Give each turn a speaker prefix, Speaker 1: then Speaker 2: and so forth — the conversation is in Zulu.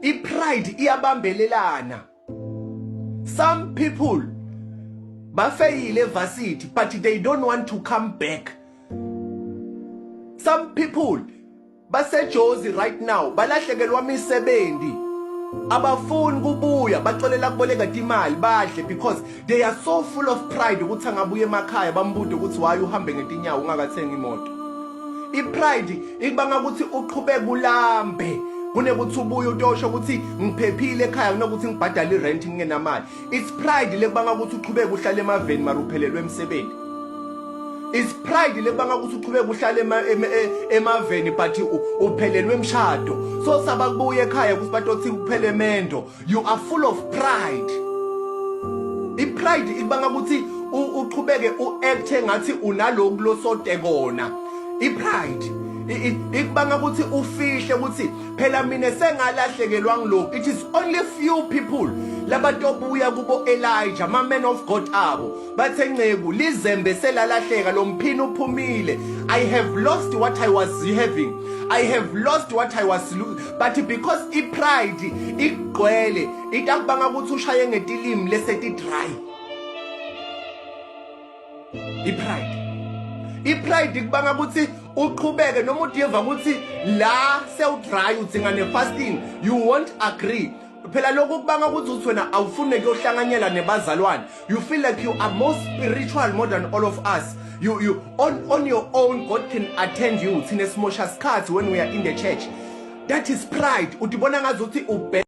Speaker 1: I-pride iyabambelelana. Some people bafeyile evarsity, but they don't want to come back. Some people baseJozi right now, balahlekelwa imisebenzi, abafuni kubuya, baxolela kuboleka imali badle because they are so full of pride ukuthi angabuya emakhaya bambude ukuthi why uhambe ngetinyawo ungakathenga imoto. I-pride ikubanga ukuthi uqhubeke ulambe kunekuthi ubuye utosho ukuthi ngiphephile ekhaya kunokuthi ngibhadale irent ngingenamali. It's pride lekubanga ukuthi uqhubeke uhlale emaveni mara uphelelwe emsebenzi. It's pride lekubanga ukuthi uqhubeke uhlale emaveni but uphelelwe emshado, so saba kubuya ekhaya ukuthi batothi kuphele emendo. You are full of pride. I-pride ikubanga ukuthi uqhubeke u-acte ngathi unaloku losote kona. I-pride ikubanga ukuthi ufihle ukuthi phela mina sengalahlekelwa ngilokhu. It is only few people labatobuya kubo Elijah, ama men of God abo, bathe, "Nceku, lizembe selalahleka, lo mphini uphumile. I have lost what I was having. I have lost what I was." But because i-pride igcwele, itakubanga ukuthi ushaye ngetilimi leseti dry. I-pride ikubanga ukuthi uqhubeke noma udiva ukuthi la sewu-dry, udzinga ne-fasting, you won't agree. Phela lokhu kubanga ukuthi uthi wena awufune kuyohlanganyela nebazalwane. You feel like you are more spiritual more than all of us. You on your own, God can attend you. Thina simosha sikhathi when we are in the church. That is pride. Utibona ngazuthi ube